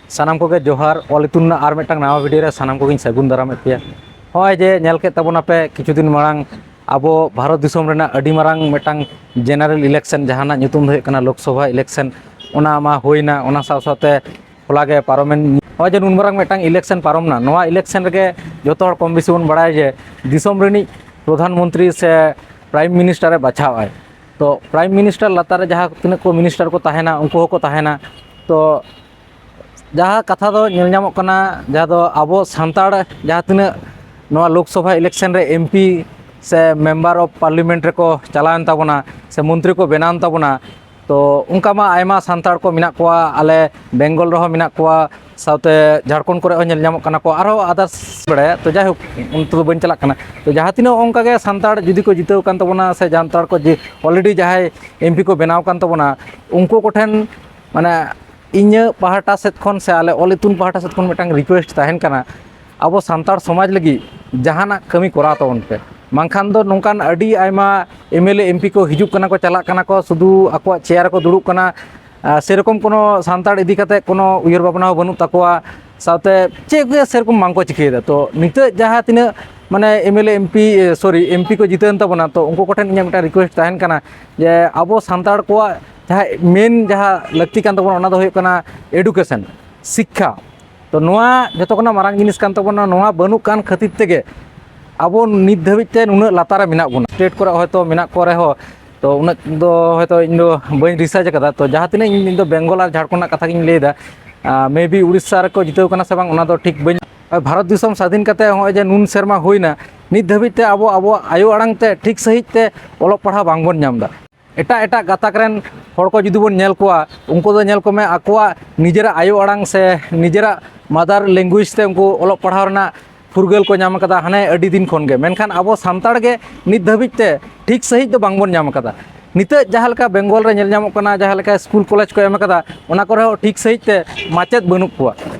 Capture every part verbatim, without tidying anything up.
ᱥᱟᱱᱟᱢ ᱠᱚᱜᱮ ᱡᱚᱦᱟᱨ᱾ ᱚᱞ ᱤᱛᱩᱱ ᱨᱮᱱᱟᱜ ᱟᱨ ᱢᱤᱫᱴᱟᱝ ᱱᱟᱣᱟ ᱵᱷᱤᱰᱤᱭᱳ ᱨᱮ ᱥᱟᱱᱟᱢ ᱠᱚᱜᱮᱧ ᱥᱟᱹᱜᱩᱱ ᱫᱟᱨᱟᱢᱮᱫ ᱯᱮᱭᱟ᱾ ᱱᱚᱜᱼᱚᱭ ᱡᱮ ᱧᱮᱞ ᱠᱮᱫ ᱛᱟᱵᱚᱱᱟᱯᱮ ᱠᱤᱪᱷᱩ ᱫᱤᱱ ᱢᱟᱲᱟᱝ ᱟᱵᱚ ᱵᱷᱟᱨᱚᱛ ᱫᱤᱥᱚᱢ ᱨᱮᱱᱟᱜ ᱟᱹᱰᱤ ᱢᱟᱨᱟᱝ ᱢᱤᱫᱴᱟᱝ ᱡᱮᱱᱟᱨᱮᱞ ᱤᱞᱮᱠᱥᱚᱱ, ᱡᱟᱦᱟᱸ ᱨᱮᱱᱟᱜ ᱧᱩᱛᱩᱢ ᱫᱚ ᱦᱩᱭᱩᱜ ᱠᱟᱱᱟ ᱞᱳᱠᱥᱚᱵᱷᱟ ᱤᱞᱮᱠᱥᱚᱱ, ᱚᱱᱟ ᱢᱟ ᱦᱩᱭᱱᱟ᱾ ᱚᱱᱟ ᱥᱟᱶ ᱥᱟᱶᱛᱮ ᱦᱚᱞᱟ ᱜᱮ ᱯᱟᱨᱚᱢᱮᱱ, ᱱᱚᱜᱼᱚᱭ ᱡᱮ ᱱᱩᱱ ᱢᱟᱨᱟᱝ ᱢᱤᱫᱴᱟᱝ ᱤᱞᱮᱠᱥᱚᱱ ᱯᱟᱨᱚᱢᱱᱟ, ᱱᱚᱣᱟ ᱤᱞᱮᱠᱥᱚᱱ ᱨᱮᱜᱮ ᱡᱚᱛᱚ ᱦᱚᱲ ᱠᱚᱢ ᱵᱮᱥᱤ ᱵᱚᱱ ᱵᱟᱲᱟᱭᱟ ᱡᱮ ᱫᱤᱥᱚᱢ ᱨᱤᱱᱤᱡ ᱯᱨᱚᱫᱷᱟᱱ ᱢᱚᱱᱛᱨᱤ ᱥᱮ ᱯᱨᱟᱭᱤᱢ ᱢᱤᱱᱤᱥᱴᱟᱨᱮ ᱵᱟᱪᱷᱟᱣᱟᱭ᱾ ᱛᱚ ᱯᱨᱟᱭᱤᱢ ᱢᱤᱱᱤᱥᱴᱟᱨ ᱞᱟᱛᱟᱨ ᱨᱮ ᱡᱟᱦᱟᱸ ᱛᱤᱱᱟᱹᱜ ᱠᱚ ᱢᱤᱱᱤᱥᱴᱟᱨ ᱠᱚ ᱛᱟᱦᱮᱱᱟ, ᱩᱱᱠᱩ ᱦᱚᱸᱠᱚ ᱛᱟᱦᱮᱱᱟ᱾ ᱛᱚ ᱡᱟᱦᱟᱸ ᱠᱟᱛᱷᱟ ᱫᱚ ᱧᱮᱞ ᱧᱟᱢᱚᱜ ᱠᱟᱱᱟ, ᱡᱟᱦᱟᱸ ᱫᱚ ᱟᱵᱚ ᱥᱟᱱᱛᱟᱲ ᱡᱟᱦᱟᱸ ᱛᱤᱱᱟᱹᱜ ᱱᱚᱣᱟ ᱞᱳᱠᱥᱚᱵᱷᱟ ᱤᱞᱮᱠᱥᱚᱱ ᱨᱮ ᱮᱢᱯᱤ ᱥᱮ ᱢᱮᱢᱵᱟᱨ ᱚᱯᱷ ᱯᱟᱨᱞᱤᱢᱮᱱᱴ ᱨᱮᱠᱚ ᱪᱟᱞᱟᱣᱮᱱ ᱛᱟᱵᱚᱱᱟ ᱥᱮ ᱢᱚᱱᱛᱨᱤ ᱠᱚ ᱵᱮᱱᱟᱣᱮᱱ ᱛᱟᱵᱚᱱᱟ, ᱛᱚ ᱚᱱᱠᱟ ᱢᱟ ᱟᱭᱢᱟ ᱥᱟᱱᱛᱟᱲ ᱠᱚ ᱢᱮᱱᱟᱜ ᱠᱚᱣᱟ, ᱟᱞᱮ ᱵᱮᱝᱜᱚᱞ ᱨᱮᱦᱚᱸ ᱢᱮᱱᱟᱜ ᱠᱚᱣᱟ, ᱥᱟᱶᱛᱮ ᱡᱷᱟᱲᱠᱷᱚᱸᱰ ᱠᱚᱨᱮ ᱦᱚᱸ ᱧᱮᱞ ᱧᱟᱢᱚᱜ ᱠᱟᱱᱟ ᱠᱚ, ᱟᱨᱦᱚᱸ ᱟᱫᱟᱨᱥ ᱵᱟᱲᱟᱭᱟ᱾ ᱛᱚ ᱡᱟᱭᱦᱳᱠ, ᱚᱱᱛᱮ ᱫᱚ ᱵᱟᱹᱧ ᱪᱟᱞᱟᱜ ᱠᱟᱱᱟ᱾ ᱛᱚ ᱡᱟᱦᱟᱸ ᱛᱤᱱᱟᱹᱜ ᱚᱱᱠᱟ ᱜᱮ ᱥᱟᱱᱛᱟᱲ ᱡᱩᱫᱤ ᱠᱚ ᱡᱤᱛᱟᱹᱣ ᱠᱟᱱ ᱛᱟᱵᱚᱱᱟ ᱥᱮ ᱥᱟᱱᱛᱟᱲ ᱠᱚ ᱡᱮ ᱚᱞᱨᱮᱰᱤ ᱡᱟᱦᱟᱸᱭ ᱮᱢᱯᱤ ᱠᱚ ᱵᱮᱱᱟᱣ ᱠᱟᱱ ᱛᱟᱵᱚᱱᱟ, ᱩᱱᱠᱩ ᱠᱚᱴᱷᱮᱱ ᱢᱟᱱᱮ ᱤᱧᱟᱹᱜ ᱯᱟᱦᱴᱟ ᱥᱮᱫ ᱠᱷᱚᱱ ᱥᱮ ᱟᱞᱮ ᱚᱞ ᱤᱛᱩᱱ ᱯᱟᱦᱴᱟ ᱥᱮᱫ ᱠᱷᱚᱱ ᱢᱤᱫᱴᱟᱝ ᱨᱤᱠᱩᱭᱮᱥᱴ ᱛᱟᱦᱮᱱ ᱠᱟᱱᱟ, ᱟᱵᱚ ᱥᱟᱱᱛᱟᱲ ᱥᱚᱢᱟᱡᱽ ᱞᱟᱹᱜᱤᱫ ᱡᱟᱦᱟᱱᱟᱜ ᱠᱟᱹᱢᱤ ᱠᱚᱨᱟᱣ ᱛᱟᱵᱚᱱ ᱯᱮ᱾ ᱵᱟᱝᱠᱷᱟᱱ ᱫᱚ ᱱᱚᱝᱠᱟᱱ ᱟᱹᱰᱤ ᱟᱭᱢᱟ ᱮᱢᱮᱞᱮ ᱮᱢᱯᱤ ᱠᱚ ᱦᱤᱡᱩᱜ ᱠᱟᱱᱟ ᱠᱚ, ᱪᱟᱞᱟᱜ ᱠᱟᱱᱟ ᱠᱚ, ᱥᱩᱫᱷᱩ ᱟᱠᱚᱣᱟᱜ ᱪᱮᱭᱟᱨ ᱨᱮᱠᱚ ᱫᱩᱲᱩᱵ ᱠᱟᱱᱟ᱾ ᱟᱨ ᱥᱮᱨᱚᱠᱚᱢ ᱠᱳᱱᱳ ᱥᱟᱱᱛᱟᱲ ᱤᱫᱤ ᱠᱟᱛᱮ ᱠᱳᱱᱳ ᱩᱭᱦᱟᱹᱨ ᱵᱷᱟᱵᱽᱱᱟ ᱦᱚᱸ ᱵᱟᱹᱱᱩᱜ ᱛᱟᱠᱚᱣᱟ, ᱥᱟᱶᱛᱮ ᱪᱮᱫ ᱜᱮ ᱥᱮᱨᱚᱠᱚᱢ ᱵᱟᱝᱠᱚ ᱪᱤᱠᱟᱹᱭᱮᱫᱟ᱾ ᱛᱚ ᱱᱤᱛᱚᱜ ᱡᱟᱦᱟᱸ ᱛᱤᱱᱟᱹᱜ ᱢᱟᱱᱮ ᱮᱢᱮᱞᱮ ᱮᱢᱯᱤ, ᱥᱚᱨᱤ, ᱮᱢᱯᱤ ᱠᱚ ᱡᱤᱛᱟᱹᱣᱮᱱ ᱛᱟᱵᱚᱱᱟ, ᱛᱚ ᱩᱱᱠᱩ ᱠᱚᱴᱷᱮᱱ ᱤᱧᱟᱹᱜ ᱢᱤᱫᱴᱟᱝ ᱨᱤᱠᱩᱭᱮᱥᱴ ᱛᱟᱦᱮᱱ ᱠᱟᱱᱟ ᱡᱮ ᱟᱵᱚ ᱥᱟᱱᱛᱟᱲ ᱠᱚᱣᱟᱜ ᱡᱟᱦᱟᱸ ᱢᱮᱱ ᱡᱟᱦᱟᱸ ᱞᱟᱹᱠᱛᱤ ᱠᱟᱱ ᱛᱟᱵᱚᱱᱟ, ᱚᱱᱟ ᱫᱚ ᱦᱩᱭᱩᱜ ᱠᱟᱱᱟ ᱮᱰᱩᱠᱮᱥᱚᱱ, ᱥᱤᱠᱠᱷᱟ᱾ ᱛᱚ ᱱᱚᱣᱟ ᱡᱚᱛᱚ ᱠᱷᱚᱱᱟᱜ ᱢᱟᱨᱟᱝ ᱡᱤᱱᱤᱥ ᱠᱟᱱ ᱛᱟᱵᱚᱱᱟ᱾ ᱱᱚᱣᱟ ᱵᱟᱹᱱᱩᱜ ᱠᱟᱱ ᱠᱷᱟᱹᱛᱤᱨ ᱛᱮᱜᱮ ᱟᱵᱚ ᱱᱤᱛ ᱫᱷᱟᱹᱵᱤᱡ ᱛᱮ ᱱᱩᱱᱟᱹᱜ ᱞᱟᱛᱟᱨ ᱨᱮ ᱢᱮᱱᱟᱜ ᱵᱚᱱᱟ᱾ ᱥᱴᱮᱴ ᱠᱚᱨᱮ ᱦᱚᱭᱛᱳ ᱢᱮᱱᱟᱜ ᱠᱚ ᱨᱮᱦᱚᱸ, ᱛᱚ ᱩᱱᱟᱹᱜ ᱫᱚ ᱦᱚᱭᱛᱳ ᱤᱧ ᱫᱚ ᱵᱟᱹᱧ ᱨᱤᱥᱟᱨᱪ ᱟᱠᱟᱫᱟ᱾ ᱛᱚ ᱡᱟᱦᱟᱸ ᱛᱤᱱᱟᱹᱜ ᱤᱧ, ᱤᱧ ᱫᱚ ᱵᱮᱝᱜᱚᱞ ᱟᱨ ᱡᱷᱟᱲᱠᱷᱚᱸᱰ ᱨᱮᱱᱟᱜ ᱠᱟᱛᱷᱟ ᱜᱤᱧ ᱞᱟᱹᱭᱮᱫᱟ᱾ ᱢᱮ ᱵᱤ ᱩᱲᱤᱥᱥᱟ ᱨᱮᱠᱚ ᱡᱤᱛᱟᱹᱣ ᱠᱟᱱᱟ ᱥᱮ ᱵᱟᱝ, ᱚᱱᱟ ᱫᱚ ᱴᱷᱤᱠ ᱵᱟᱹᱧ᱾ ᱵᱷᱟᱨᱚᱛ ᱫᱤᱥᱚᱢ ᱥᱟᱫᱷᱤᱱ ᱠᱟᱛᱮ ᱦᱚᱸᱜᱼᱚᱭ ᱡᱮ ᱱᱩᱱ ᱥᱮᱨᱢᱟ ᱦᱩᱭᱱᱟ, ᱱᱤᱛ ᱫᱷᱟᱹᱵᱤᱡ ᱛᱮ ᱟᱵᱚ ᱟᱵᱚᱣᱟᱜ ᱟᱭᱳ ᱟᱲᱟᱝ ᱛᱮ ᱴᱷᱤᱠ ᱥᱟᱺᱦᱤᱡ ᱛᱮ ᱚᱞᱚᱜ ᱯᱟᱲᱦᱟᱣ ᱵᱟᱝᱵᱚᱱ ᱧᱟᱢ ᱮᱫᱟ᱾ ᱮᱴᱟᱜ ᱮᱴᱟᱜ ᱜᱟᱛᱟᱠ ᱨᱮᱱ ᱦᱚᱲ ᱠᱚ ᱡᱩᱫᱤ ᱵᱚᱱ ᱧᱮᱞ ᱠᱚᱣᱟ, ᱩᱱᱠᱩ ᱫᱚ ᱧᱮᱞ ᱠᱚᱢᱮ, ᱟᱠᱚᱣᱟᱜ ᱱᱤᱡᱮᱨᱟᱜ ᱟᱭᱳ ᱟᱲᱟᱝ ᱥᱮ ᱱᱤᱡᱮᱨᱟᱜ ᱢᱟᱫᱟᱨ ᱞᱮᱝᱜᱩᱭᱮᱡᱽ ᱛᱮ ᱩᱱᱠᱩ ᱚᱞᱚᱜ ᱯᱟᱲᱦᱟᱣ ᱨᱮᱱᱟᱜ ᱯᱷᱩᱨᱜᱟᱹᱞ ᱠᱚ ᱧᱟᱢ ᱟᱠᱟᱫᱟ ᱦᱟᱱᱮ ᱟᱹᱰᱤ ᱫᱤᱱ ᱠᱷᱚᱱ ᱜᱮ᱾ ᱢᱮᱱᱠᱷᱟᱱ ᱟᱵᱚ ᱥᱟᱱᱛᱟᱲ ᱜᱮ ᱱᱤᱛ ᱫᱷᱟᱹᱵᱤᱡ ᱛᱮ ᱴᱷᱤᱠ ᱥᱟᱺᱦᱤᱡ ᱫᱚ ᱵᱟᱝᱵᱚᱱ ᱧᱟᱢ ᱟᱠᱟᱫᱟ᱾ ᱱᱤᱛᱚᱜ ᱡᱟᱦᱟᱸ ᱞᱮᱠᱟ ᱵᱮᱝᱜᱚᱞ ᱨᱮ ᱧᱮᱞ ᱧᱟᱢᱚᱜ ᱠᱟᱱᱟ, ᱡᱟᱦᱟᱸ ᱞᱮᱠᱟ ᱥᱠᱩᱞ ᱠᱚᱞᱮᱡᱽ ᱠᱚ ᱮᱢ ᱟᱠᱟᱫᱟ, ᱚᱱᱟ ᱠᱚᱨᱮ ᱦᱚᱸ ᱴᱷᱤᱠ ᱥᱟᱺᱦᱤᱡ ᱛᱮ ᱢᱟᱪᱮᱫ ᱵᱟᱹᱱᱩᱜ ᱠᱚᱣᱟ᱾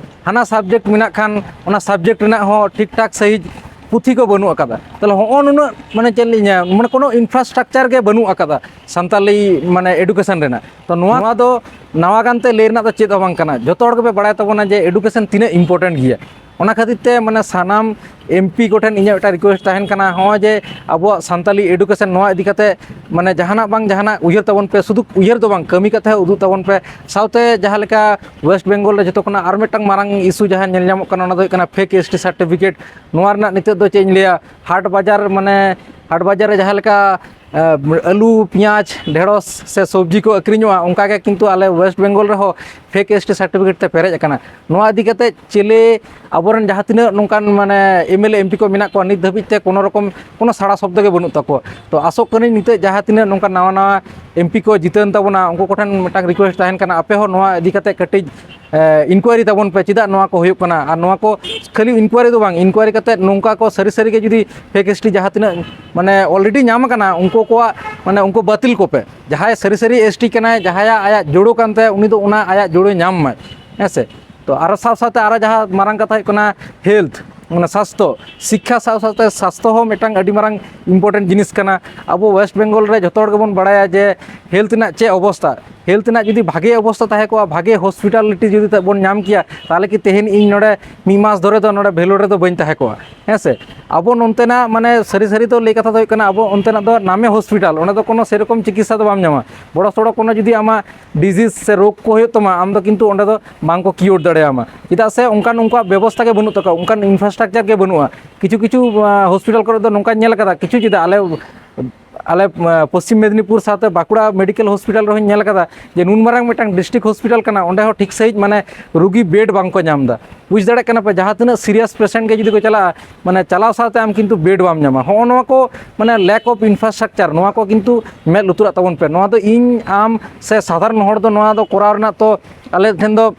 ᱦᱟᱱᱟ ᱥᱟᱵᱡᱮᱠᱴ ᱢᱮᱱᱟᱜ ᱠᱷᱟᱱ ᱚᱱᱟ ᱥᱟᱵᱡᱮᱠᱴ ᱨᱮᱱᱟᱜ ᱦᱚᱸ ᱴᱷᱤᱠ ᱴᱷᱟᱠ ᱥᱟᱺᱦᱤᱡ ᱯᱩᱛᱷᱤ ᱠᱚ ᱵᱟᱹᱱᱩᱜ ᱟᱠᱟᱫᱟ᱾ ᱛᱟᱦᱚᱞᱮ ᱦᱚᱸᱜᱼᱚ ᱱᱩᱱᱟᱹᱜ, ᱢᱟᱱᱮ ᱪᱮᱫ ᱞᱤᱧ ᱞᱟᱹᱭᱟ, ᱢᱟᱱᱮ ᱠᱚᱱᱚ infrastructure ᱜᱮ ᱵᱟᱹᱱᱩᱜ ᱟᱠᱟᱫᱟ ᱥᱟᱱᱛᱟᱞᱤ ᱢᱟᱱᱮ education ᱨᱮᱱᱟᱜ᱾ ᱛᱚ ᱱᱚᱣᱟ, ᱱᱚᱣᱟ ᱫᱚ ᱱᱟᱣᱟ ᱜᱟᱱ ᱛᱮ ᱞᱟᱹᱭ ᱨᱮᱱᱟᱜ ᱫᱚ ᱪᱮᱫ ᱦᱚᱸ ᱵᱟᱝ ᱠᱟᱱᱟ᱾ ᱡᱚᱛᱚ ᱦᱚᱲ ᱜᱮᱯᱮ ᱵᱟᱲᱟᱭ ᱛᱟᱵᱚᱱᱟ ᱡᱮ education ᱛᱤᱱᱟᱹᱜ important ᱜᱮᱭᱟ᱾ ᱚᱱᱟ ᱠᱷᱟᱹᱛᱤᱨ ᱛᱮ ᱢᱟᱱᱮ ᱥᱟᱱᱟᱢ M P ᱠᱚᱴᱷᱮᱱ ᱤᱧᱟᱹᱜ ᱢᱤᱫᱴᱟᱝ request ᱛᱟᱦᱮᱱ ᱠᱟᱱᱟ, ᱦᱚᱸᱜᱼᱚᱭ ᱡᱮ ᱟᱵᱚᱣᱟᱜ ᱥᱟᱱᱛᱟᱞᱤ education ᱱᱚᱣᱟ ᱤᱫᱤ ᱠᱟᱛᱮ ᱢᱟᱱᱮ ᱡᱟᱦᱟᱱᱟᱜ ᱵᱟᱝ ᱡᱟᱦᱟᱱᱟᱜ ᱩᱭᱦᱟᱹᱨ ᱛᱟᱵᱚᱱ ᱯᱮ, ᱥᱩᱫᱷᱩ ᱩᱭᱦᱟᱹᱨ ᱫᱚ ᱵᱟᱝ, ᱠᱟᱹᱢᱤ ᱠᱟᱛᱮ ᱦᱚᱸ ᱩᱫᱩᱜ ᱛᱟᱵᱚᱱ ᱯᱮ᱾ ᱥᱟᱶᱛᱮ ᱡᱟᱦᱟᱸ ᱞᱮᱠᱟ West Bengal ᱨᱮ ᱡᱚᱛᱚ ᱠᱷᱚᱱᱟᱜ ᱟᱨ ᱢᱤᱫᱴᱟᱝ ᱢᱟᱨᱟᱝ issue ᱡᱟᱦᱟᱸ ᱧᱮᱞ ᱧᱟᱢᱚᱜ ᱠᱟᱱᱟ, ᱚᱱᱟ ᱫᱚ ᱦᱩᱭᱩᱜ ᱠᱟᱱᱟ fake S T certificate᱾ ᱱᱚᱣᱟ ᱨᱮᱱᱟᱜ ᱱᱤᱛᱚᱜ ᱫᱚ ᱪᱮᱫ ᱤᱧ ᱞᱟᱹᱭᱟ, ᱦᱟᱴ ᱵᱟᱡᱟᱨ, ᱢᱟᱱᱮ ᱦᱟᱴ ᱵᱟᱡᱟᱨ ᱨᱮ ᱡᱟᱦᱟᱸ ᱞᱮᱠᱟ ᱟᱹᱞᱩ, ᱯᱮᱸᱭᱟᱡᱽ, ᱰᱷᱮᱸᱲᱚᱥ ᱥᱮ ᱥᱚᱵᱽᱡᱤ ᱠᱚ ᱟᱹᱠᱷᱨᱤᱧᱚᱜᱼᱟ, ᱚᱱᱠᱟ ᱜᱮ ᱠᱤᱱᱛᱩ ᱟᱞᱮ West Bengal ᱨᱮᱦᱚᱸ fake S T certificate ᱛᱮ ᱯᱮᱨᱮᱡ ᱟᱠᱟᱱᱟ᱾ ᱱᱚᱣᱟ ᱤᱫᱤ ᱠᱟᱛᱮ ᱪᱮᱞᱮ ᱟᱵᱚᱨᱮᱱ ᱡᱟᱦᱟᱸ ᱛᱤᱱᱟᱹᱜ ᱱᱚᱝᱠᱟᱱ ᱢᱟᱱᱮ M L A M P ᱠᱚ ᱢᱮᱱᱟᱜ ᱠᱚᱣᱟ, ᱱᱤᱛ ᱫᱷᱟᱹᱵᱤᱡ ᱛᱮ ᱠᱳᱱᱳ ᱨᱚᱠᱚᱢ ᱠᱳᱱᱳ ᱥᱟᱲᱟ ᱥᱚᱵᱫᱚ ᱜᱮ ᱵᱟᱹᱱᱩᱜ ᱛᱟᱠᱚᱣᱟ᱾ ᱛᱚ ᱟᱥᱚᱜ ᱠᱟᱹᱱᱟᱹᱧ ᱱᱤᱛᱚᱜ ᱡᱟᱦᱟᱸ ᱛᱤᱱᱟᱹᱜ ᱱᱚᱝᱠᱟ ᱱᱟᱣᱟ ᱱᱟᱣᱟ M P ᱠᱚ ᱡᱤᱛᱟᱹᱣᱮᱱ ᱛᱟᱵᱚᱱᱟ, ᱩᱱᱠᱩ ᱠᱚᱴᱷᱮᱱ ᱢᱤᱫᱴᱟᱝ request ᱛᱟᱦᱮᱱ ᱠᱟᱱᱟ, ᱟᱯᱮ ᱦᱚᱸ ᱱᱚᱣᱟ ᱤᱫᱤ ᱠᱟᱛᱮ ᱠᱟᱹᱴᱤᱡ inquiry ᱛᱟᱵᱚᱱ ᱯᱮ, ᱪᱮᱫᱟᱜ ᱱᱚᱣᱟ ᱠᱚ ᱦᱩᱭᱩᱜ ᱠᱟᱱᱟ᱾ ᱟᱨ ᱱᱚᱣᱟ ᱠᱚ ᱠᱷᱟᱹᱞᱤ inquiry ᱫᱚ ᱵᱟᱝ, inquiry ᱠᱟᱛᱮ ᱱᱚᱝᱠᱟ ᱠᱚ ᱥᱟᱹᱨᱤ ᱥᱟᱹᱨᱤ ᱜᱮ ᱡᱩᱫᱤ fake S T ᱡᱟᱦᱟᱸ ᱛᱤᱱᱟᱹᱜ ᱢᱟᱱᱮ already ᱧᱟᱢ ᱟᱠᱟᱱᱟ, ᱩᱱᱠᱩ ᱠᱚᱣᱟᱜ ᱢᱟᱱᱮ ᱩᱱᱠᱩ ᱵᱟᱹᱛᱤᱞ ᱠᱚᱯᱮ᱾ ᱡᱟᱦᱟᱸᱭ ᱥᱟᱹᱨᱤ ᱥᱟᱹᱨᱤ S T ᱠᱟᱱᱟᱭ, ᱡᱟᱦᱟᱸᱭᱟᱜ ᱟᱭᱟᱜ ᱡᱳᱲᱳ ᱠᱟᱱ ᱛᱟᱭᱟ, ᱩᱱᱤ ᱫᱚ ᱚᱱᱟ ᱟᱭᱟᱜ ᱡᱳᱲᱳᱭ ᱧᱟᱢ ᱢᱟᱭ, ᱦᱮᱸ ᱥᱮ᱾ ᱛᱚ ᱟᱨᱚ ᱥᱟᱶ ᱥᱟᱶᱛᱮ ᱟᱨᱚ ᱡᱟᱦᱟᱸ ᱢᱟᱨᱟᱝ ᱠᱟᱛᱷᱟ ᱦᱩᱭᱩᱜ ᱠᱟᱱᱟ health, ᱢᱟᱱᱮ ᱥᱟᱥᱛᱷᱚ, ᱥᱤᱠᱠᱷᱟ ᱥᱟᱶ ᱥᱟᱶᱛᱮ ᱥᱟᱥᱛᱷᱚ ᱦᱚᱸ ᱢᱤᱫᱴᱟᱝ ᱟᱹᱰᱤ ᱢᱟᱨᱟᱝ important ᱡᱤᱱᱤᱥ ᱠᱟᱱᱟ᱾ ᱟᱵᱚ West Bengal ᱨᱮ ᱡᱷᱚᱛᱚ ᱦᱚᱲ ᱜᱮᱵᱚᱱ ᱵᱟᱲᱟᱭᱟ ᱡᱮ health ᱨᱮᱱᱟᱜ ᱪᱮᱫ ᱚᱵᱚᱥᱛᱟ᱾ Health ᱨᱮᱱᱟᱜ ᱡᱩᱫᱤ ᱵᱷᱟᱜᱮ ᱚᱵᱚᱥᱛᱟ ᱛᱟᱦᱮᱸ ᱠᱚᱜᱼᱟ, ᱵᱷᱟᱜᱮ hospitality ᱡᱩᱫᱤ ᱛᱮ ᱵᱚᱱ ᱧᱟᱢ ᱠᱮᱭᱟ, ᱛᱟᱦᱚᱞᱮ ᱠᱤ ᱛᱮᱦᱮᱧ ᱤᱧ ᱱᱚᱰᱮ ᱢᱤᱫ ᱢᱟᱥ ᱫᱷᱚᱨᱮ ᱫᱚ ᱱᱚᱰᱮ ᱵᱷᱮᱞᱳᱨ ᱨᱮᱫᱚ ᱵᱟᱹᱧ ᱛᱟᱦᱮᱸ ᱠᱚᱜᱼᱟ, ᱦᱮᱸ ᱥᱮ? ᱟᱵᱚ ᱱᱚᱱᱛᱮᱱᱟᱜ ᱢᱟᱱᱮ ᱥᱟᱹᱨᱤ ᱥᱟᱹᱨᱤ ᱫᱚ ᱞᱟᱹᱭ ᱠᱟᱛᱷᱟ ᱫᱚ ᱦᱩᱭᱩᱜ ᱠᱟᱱᱟ, ᱟᱵᱚ ᱚᱱᱛᱮᱱᱟᱜ ᱫᱚ ᱱᱟᱢᱮ hospital, ᱚᱸᱰᱮ ᱫᱚ ᱠᱳᱱᱳ ᱥᱮᱨᱚᱠᱚᱢ ᱪᱤᱠᱤᱛᱥᱟ ᱫᱚ ᱵᱟᱢ ᱧᱟᱢᱟ᱾ ᱵᱚᱲᱚ ᱥᱚᱲᱚ ᱠᱳᱱᱳ ᱡᱩᱫᱤ ᱟᱢᱟᱜ disease ᱥᱮ ᱨᱳᱜᱽ ᱠᱚ ᱦᱩᱭᱩᱜ ᱛᱟᱢᱟ, ᱟᱢ ᱫᱚ ᱠᱤᱱᱛᱩ ᱚᱸᱰᱮ ᱫᱚ ᱵᱟᱝ ᱠᱚ cure ᱫᱟᱲᱮᱭᱟᱢᱟ, ᱪᱮᱫᱟᱜ ᱥᱮ ᱚᱱᱠᱟᱱ ᱩᱱᱠᱩᱣᱟᱜ ᱵᱮᱵᱚᱥᱛᱟ ᱜᱮ ᱵᱟᱹᱱᱩᱜ ᱛᱟᱠᱚᱣᱟ, ᱚᱱᱠᱟᱱ infrastructure ᱜᱮ ᱵᱟᱹᱱᱩᱜᱼᱟ᱾ ᱠᱤᱪᱷᱩ ᱠᱤᱪᱷᱩ, ᱟᱸ, hospital ᱠᱚᱨᱮ ᱫᱚ ᱱᱚᱝᱠᱟᱧ ᱧᱮᱞ ᱟᱠᱟᱫᱟ, ᱠᱤᱪᱷᱩ, ᱪᱮᱫᱟᱜ ᱟᱞᱮ, ᱟᱞᱮ, ᱟᱸ, ᱯᱚᱥᱪᱤᱢ ᱢᱮᱫᱽᱱᱤᱯᱩᱨ ᱥᱟᱶᱛᱮ ᱵᱟᱸᱠᱩᱲᱟ medical hospital ᱨᱮᱦᱚᱸᱧ ᱧᱮᱞ ᱟᱠᱟᱫᱟ ᱡᱮ ᱱᱩᱱ ᱢᱟᱨᱟᱝ ᱢᱤᱫᱴᱟᱝ district hospital ᱠᱟᱱᱟ, ᱚᱸᱰᱮ ᱦᱚᱸ ᱴᱷᱤᱠ ᱥᱟᱺᱦᱤᱡ ᱢᱟᱱᱮ ᱨᱩᱜᱤ bed ᱵᱟᱝ ᱠᱚ ᱧᱟᱢ ᱮᱫᱟ᱾ ᱵᱩᱡᱽ ᱫᱟᱲᱮᱭᱟᱜ ᱠᱟᱱᱟ ᱯᱮ, ᱡᱟᱦᱟᱸ ᱛᱤᱱᱟᱹᱜ serious patient ᱜᱮ ᱡᱩᱫᱤ ᱠᱚ ᱪᱟᱞᱟᱜᱼᱟ, ᱢᱟᱱᱮ ᱪᱟᱞᱟᱣ ᱥᱟᱶᱛᱮ ᱟᱢ ᱠᱤᱱᱛᱩ bed ᱵᱟᱢ ᱧᱟᱢᱟ᱾ ᱦᱚᱸᱜᱼᱚ ᱱᱚᱣᱟ ᱠᱚ, ᱢᱟᱱᱮ lack of infrastructure, ᱱᱚᱣᱟ ᱠᱚ ᱠᱤᱱᱛᱩ ᱢᱮᱫ ᱞᱩᱛᱩᱨᱟᱜ ᱛᱟᱵᱚᱱ ᱯᱮ᱾ ᱱᱚᱣᱟ ᱫᱚ ᱤᱧ, ᱟᱢ ᱥᱮ ᱥᱟᱫᱷᱟᱨᱚᱱ ᱦᱚᱲ ᱫᱚ ᱱᱚᱣᱟ ᱫᱚ ᱠᱚᱨᱟᱣ ᱨᱮᱱᱟᱜ ᱛᱚ ᱟᱞᱮ ᱴᱷᱮᱱ ᱫᱚ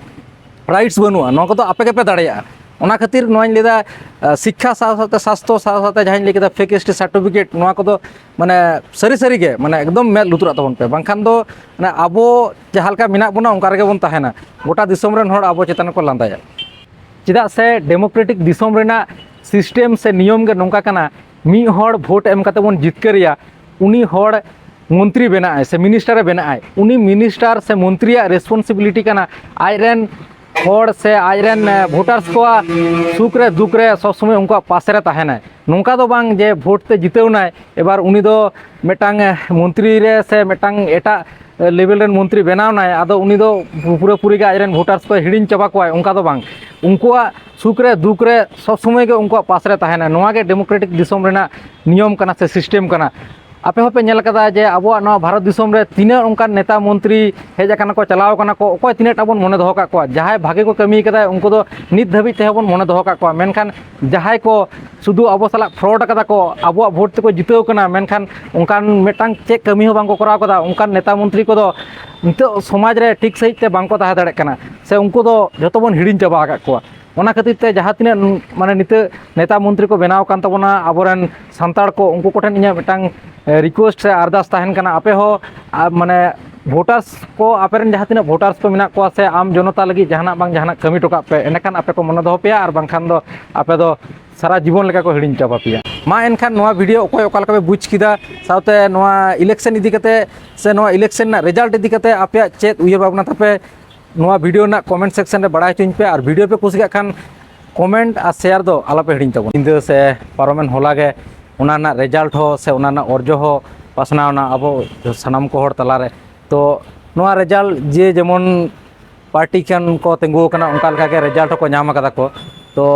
rights ᱵᱟᱹᱱᱩᱜᱼᱟ, ᱱᱚᱣᱟ ᱠᱚᱫᱚ ᱟᱯᱮ ᱜᱮᱯᱮ ᱫᱟᱲᱮᱭᱟᱜᱼᱟ᱾ ᱚᱱᱟ ᱠᱷᱟᱹᱛᱤᱨ ᱱᱚᱣᱟᱧ ᱞᱟᱹᱭᱫᱟ, ᱟᱸ, ᱥᱤᱠᱠᱷᱟ ᱥᱟᱶ ᱥᱟᱶᱛᱮ ᱥᱟᱥᱛᱷᱚ ᱥᱟᱶ ᱥᱟᱶᱛᱮ ᱡᱟᱦᱟᱸᱧ ᱞᱟᱹᱭ ᱠᱮᱫᱟ fake S T certificate, ᱱᱚᱣᱟ ᱠᱚᱫᱚ ᱢᱟᱱᱮ ᱥᱟᱹᱨᱤ ᱥᱟᱹᱨᱤ ᱜᱮ ᱢᱟᱱᱮ ᱮᱠᱫᱚᱢ ᱢᱮᱫ ᱞᱩᱛᱩᱨᱟᱜ ᱛᱟᱵᱚᱱ ᱯᱮ, ᱵᱟᱝᱠᱷᱟᱱ ᱫᱚ ᱢᱟᱱᱮ ᱟᱵᱚ ᱡᱟᱦᱟᱸ ᱞᱮᱠᱟ ᱢᱮᱱᱟᱜ ᱵᱚᱱᱟ ᱚᱱᱠᱟ ᱨᱮᱜᱮ ᱵᱚᱱ ᱛᱟᱦᱮᱱᱟ, ᱜᱚᱴᱟ ᱫᱤᱥᱚᱢ ᱨᱮᱱ ᱦᱚᱲ ᱟᱵᱚ ᱪᱮᱛᱟᱱ ᱨᱮᱠᱚ ᱞᱟᱸᱫᱟᱭᱟ᱾ ᱪᱮᱫᱟᱜ ᱥᱮ democratic ᱫᱤᱥᱚᱢ ᱨᱮᱱᱟᱜ ᱥᱤᱥᱴᱮᱢ ᱥᱮ ᱱᱤᱭᱚᱢ ᱜᱮ ᱱᱚᱝᱠᱟ ᱠᱟᱱᱟ, ᱢᱤᱫ ᱦᱚᱲ ᱵᱷᱳᱴ ᱮᱢ ᱠᱟᱛᱮ ᱵᱚᱱ ᱡᱤᱛᱠᱟᱹᱨᱮᱭᱟ, ᱩᱱᱤ ᱦᱚᱲ ᱢᱚᱱᱛᱨᱤ ᱵᱮᱱᱟᱜ ᱟᱭ ᱥᱮ ᱢᱤᱱᱤᱥᱴᱟᱨᱮ ᱵᱮᱱᱟᱜ ᱟᱭ, ᱩᱱᱤ ᱢᱤᱱᱤᱥᱴᱟᱨ ᱥᱮ ᱢᱚᱱᱛᱨᱤᱭᱟᱜ ᱨᱮᱥᱯᱚᱱᱥᱤᱵᱤᱞᱤᱴᱤ ᱠᱟᱱᱟ ᱟᱡᱨᱮᱱ ᱦᱚᱲ ᱥᱮ ᱟᱡᱨᱮᱱ, ᱮ, ᱵᱷᱳᱴᱟᱨᱥ ᱠᱚᱣᱟᱜ ᱥᱩᱠ ᱨᱮ ᱫᱩᱠ ᱨᱮ ᱥᱚᱵ ᱥᱚᱢᱚᱭ ᱩᱱᱠᱩᱣᱟᱜ ᱯᱟᱥᱮ ᱨᱮ ᱛᱟᱦᱮᱱᱟᱭ᱾ ᱱᱚᱝᱠᱟ ᱫᱚ ᱵᱟᱝ ᱡᱮ ᱵᱷᱳᱴ ᱛᱮ ᱡᱤᱛᱟᱹᱣ ᱮᱱᱟᱭ, ᱮᱵᱟᱨ ᱩᱱᱤ ᱫᱚ ᱢᱤᱫᱴᱟᱝ, ᱮ, ᱢᱚᱱᱛᱨᱤ ᱨᱮ ᱥᱮ ᱢᱤᱫᱴᱟᱝ ᱮᱴᱟᱜ, ᱮ, ᱞᱮᱵᱮᱞ ᱨᱮᱱ ᱢᱚᱱᱛᱨᱤ ᱵᱮᱱᱟᱣ ᱮᱱᱟᱭ, ᱟᱫᱚ ᱩᱱᱤ ᱫᱚ ᱯᱩᱨᱟᱹᱯᱩᱨᱤ ᱜᱮ ᱟᱡᱨᱮᱱ ᱵᱷᱳᱴᱟᱨᱥ ᱠᱚᱭ ᱦᱤᱲᱤᱧ ᱪᱟᱵᱟ ᱠᱚᱣᱟᱭ, ᱚᱱᱠᱟ ᱫᱚ ᱵᱟᱝ᱾ ᱩᱱᱠᱩᱣᱟᱜ ᱥᱩᱠ ᱨᱮ ᱫᱩᱠ ᱨᱮ ᱥᱚᱵ ᱥᱚᱢᱚᱭ ᱜᱮ ᱩᱱᱠᱩᱣᱟᱜ ᱯᱟᱥ ᱨᱮ ᱛᱟᱦᱮᱱᱟᱭ᱾ ᱱᱚᱣᱟ ᱜᱮ ᱰᱮᱢᱳᱠᱨᱮᱴᱤᱠ ᱫᱤᱥᱚᱢ ᱨᱮᱱᱟᱜ ᱱᱤᱭᱚᱢ ᱠᱟᱱᱟ ᱥᱮ ᱥᱤᱥᱴᱮᱢ ᱠᱟᱱᱟ᱾ ᱟᱯᱮ ᱦᱚᱸᱯᱮ ᱧᱮᱞ ᱠᱟᱫᱟ ᱡᱮ ᱟᱵᱚᱣᱟᱜ ᱱᱚᱣᱟ ᱵᱷᱟᱨᱚᱛ ᱫᱤᱥᱚᱢ ᱨᱮ ᱛᱤᱱᱟᱹᱜ ᱚᱱᱠᱟᱱ ᱱᱮᱛᱟ ᱢᱚᱱᱛᱨᱤ ᱦᱮᱡ ᱟᱠᱟᱱᱟ ᱠᱚ, ᱪᱟᱞᱟᱣ ᱟᱠᱟᱱᱟ ᱠᱚ, ᱚᱠᱚᱭ ᱛᱤᱱᱟᱹᱜ ᱴᱟ ᱵᱚᱱ ᱢᱚᱱᱮ ᱫᱚᱦᱚ ᱠᱟᱜ ᱠᱚᱣᱟ? ᱡᱟᱦᱟᱸᱭ ᱵᱷᱟᱜᱮ ᱠᱚ ᱠᱟᱹᱢᱤ ᱠᱟᱫᱟ, ᱩᱱᱠᱩ ᱫᱚ ᱱᱤᱛ ᱫᱷᱟᱹᱵᱤᱡ ᱛᱮᱦᱚᱸ ᱵᱚᱱ ᱢᱚᱱᱮ ᱫᱚᱦᱚ ᱠᱟᱜ ᱠᱚᱣᱟ, ᱢᱮᱱᱠᱷᱟᱱ ᱡᱟᱦᱟᱸᱭ ᱠᱚ ᱥᱩᱫᱷᱩ ᱟᱵᱚ ᱥᱟᱞᱟᱜ ᱯᱷᱨᱚᱰ ᱠᱟᱫᱟ ᱠᱚ, ᱟᱵᱚᱣᱟᱜ ᱵᱷᱳᱴ ᱛᱮᱠᱚ ᱡᱤᱛᱟᱹᱣ ᱠᱟᱱᱟ, ᱢᱮᱱᱠᱷᱟᱱ ᱚᱱᱠᱟᱱ ᱢᱤᱫᱴᱟᱝ ᱪᱮᱫ ᱠᱟᱹᱢᱤ ᱦᱚᱸ ᱵᱟᱝ ᱠᱚ ᱠᱚᱨᱟᱣ ᱠᱟᱫᱟ, ᱚᱱᱠᱟᱱ ᱱᱮᱛᱟ ᱢᱚᱱᱛᱨᱤ ᱠᱚᱫᱚ ᱱᱤᱛᱚᱜ ᱥᱚᱢᱟᱡᱽ ᱨᱮ ᱴᱷᱤᱠ ᱥᱟᱺᱦᱤᱡ ᱛᱮ ᱵᱟᱝ ᱠᱚ ᱛᱟᱦᱮᱸ ᱫᱟᱲᱮᱭᱟᱜ ᱠᱟᱱᱟ, ᱥᱮ ᱩᱱᱠᱩ ᱫᱚ ᱡᱷᱚᱛᱚ ᱵᱚᱱ ᱦᱤᱲᱤᱧ ᱪᱟᱵᱟ ᱟᱠᱟᱫ ᱠᱚᱣᱟ᱾ ᱚᱱᱟ ᱠᱷᱟᱹᱛᱤᱨ ᱛᱮ ᱡᱟᱦᱟᱸ ᱛᱤᱱᱟᱹᱜ, ᱢᱟᱱᱮ, ᱱᱤᱛᱚᱜ ᱱᱮᱛᱟ ᱢᱚᱱᱛᱨᱤ ᱠᱚ ᱵᱮᱱᱟᱣ ᱟᱠᱟᱱ ᱛᱟᱵᱚᱱᱟ ᱟᱵᱚᱨᱮᱱ ᱥᱟᱱᱛᱟᱲ ᱠᱚ, ᱩᱱᱠᱩ ᱠᱚᱴᱷᱮᱱ ᱤᱧᱟᱹᱜ ᱢᱤᱫᱴᱟᱝ, ᱮ, ᱨᱤᱠᱩᱭᱮᱥᱴ ᱥᱮ ᱟᱨᱫᱟᱥ ᱛᱟᱦᱮᱱ ᱠᱟᱱᱟ, ᱟᱯᱮ ᱦᱚᱸ, ᱟ, ᱢᱟᱱᱮ, ᱵᱷᱳᱴᱟᱨᱥ ᱠᱚ, ᱟᱯᱮᱨᱮᱱ ᱡᱟᱦᱟᱸ ᱛᱤᱱᱟᱹᱜ ᱵᱷᱳᱴᱟᱨᱥ ᱠᱚ ᱢᱮᱱᱟᱜ ᱠᱚᱣᱟ, ᱥᱮ ᱟᱢ ᱡᱚᱱᱚᱛᱟ ᱞᱟᱹᱜᱤᱫ ᱡᱟᱦᱟᱱᱟᱜ ᱵᱟᱝ ᱡᱟᱦᱟᱱᱟᱜ ᱠᱟᱹᱢᱤ ᱦᱚᱴᱚ ᱠᱟᱜ ᱯᱮ, ᱮᱸᱰᱮᱠᱷᱟᱱ ᱟᱯᱮ ᱠᱚ ᱢᱚᱱᱮ ᱫᱚᱦᱚ ᱯᱮᱭᱟ, ᱟᱨ ᱵᱟᱝᱠᱷᱟᱱ ᱫᱚ ᱟᱯᱮ ᱫᱚ ᱥᱟᱨᱟ ᱡᱤᱵᱚᱱ ᱞᱮᱠᱟ ᱠᱚ ᱦᱤᱲᱤᱧ ᱪᱟᱵᱟ ᱯᱮᱭᱟ᱾ ᱢᱟ ᱮᱱᱠᱷᱟᱱ ᱱᱚᱣᱟ ᱵᱷᱤᱰᱤᱭᱳ ᱚᱠᱚᱭ ᱚᱠᱟ ᱞᱮᱠᱟ ᱯᱮ ᱵᱩᱡᱽ ᱠᱮᱫᱟ, ᱥᱟᱶᱛᱮ ᱱᱚᱣᱟ ᱤᱞᱮᱠᱥᱮᱱ ᱤᱫᱤ ᱠᱟᱛᱮ ᱥᱮ ᱱᱚᱣᱟ ᱤᱞᱮᱠᱥᱮᱱ ᱨᱮᱱᱟᱜ ᱨᱮᱡᱟᱞᱴ ᱤᱫᱤ ᱠᱟᱛᱮ ᱟᱯᱮᱭᱟᱜ ᱪᱮᱫ ᱩᱭᱦᱟᱹᱨ ᱵᱷᱟᱵᱽᱱᱟ ᱛᱟᱯᱮ, ᱱᱚᱣᱟ ᱵᱷᱤᱰᱤᱭᱳ ᱨᱮᱱᱟᱜ ᱠᱚᱢᱮᱱᱴ ᱥᱮᱠᱥᱚᱱ ᱨᱮ ᱵᱟᱲᱟᱭ ᱦᱚᱪᱚᱧ ᱯᱮ᱾ ᱟᱨ ᱵᱷᱤᱰᱤᱭᱳ ᱯᱮ ᱠᱩᱥᱤᱭᱟᱜ ᱠᱷᱟᱱ ᱠᱚᱢᱮᱱᱴ ᱟᱨ ᱥᱮᱭᱟᱨ ᱫᱚ ᱟᱞᱚᱯᱮ ᱦᱤᱲᱤᱧ ᱛᱟᱵᱚᱱᱟ᱾ ᱧᱤᱫᱟᱹ ᱥᱮ ᱯᱟᱨᱚᱢᱮᱱ ᱦᱚᱞᱟ ᱜᱮ ᱚᱱᱟ ᱨᱮᱱᱟᱜ ᱨᱮᱡᱟᱞᱴ ᱦᱚᱸ ᱥᱮ ᱚᱱᱟ ᱨᱮᱱᱟᱜ ᱚᱨᱡᱚ ᱦᱚᱸ ᱯᱟᱥᱱᱟᱣ ᱮᱱᱟ ᱟᱵᱚ ᱥᱟᱱᱟᱢ ᱠᱚ ᱦᱚᱲ ᱛᱟᱞᱟᱨᱮ᱾ ᱛᱚ ᱱᱚᱣᱟ ᱨᱮᱡᱟᱞᱴ ᱡᱮ ᱡᱮᱢᱚᱱ ᱯᱟᱨᱴᱤ ᱠᱷᱟᱱ ᱠᱚ ᱛᱤᱸᱜᱩ ᱟᱠᱟᱱᱟ, ᱚᱱᱠᱟ ᱞᱮᱠᱟᱜᱮ ᱨᱮᱡᱟᱞᱴ ᱦᱚᱸᱠᱚ ᱧᱟᱢ ᱟᱠᱟᱫᱟ ᱠᱚ᱾ ᱛᱚ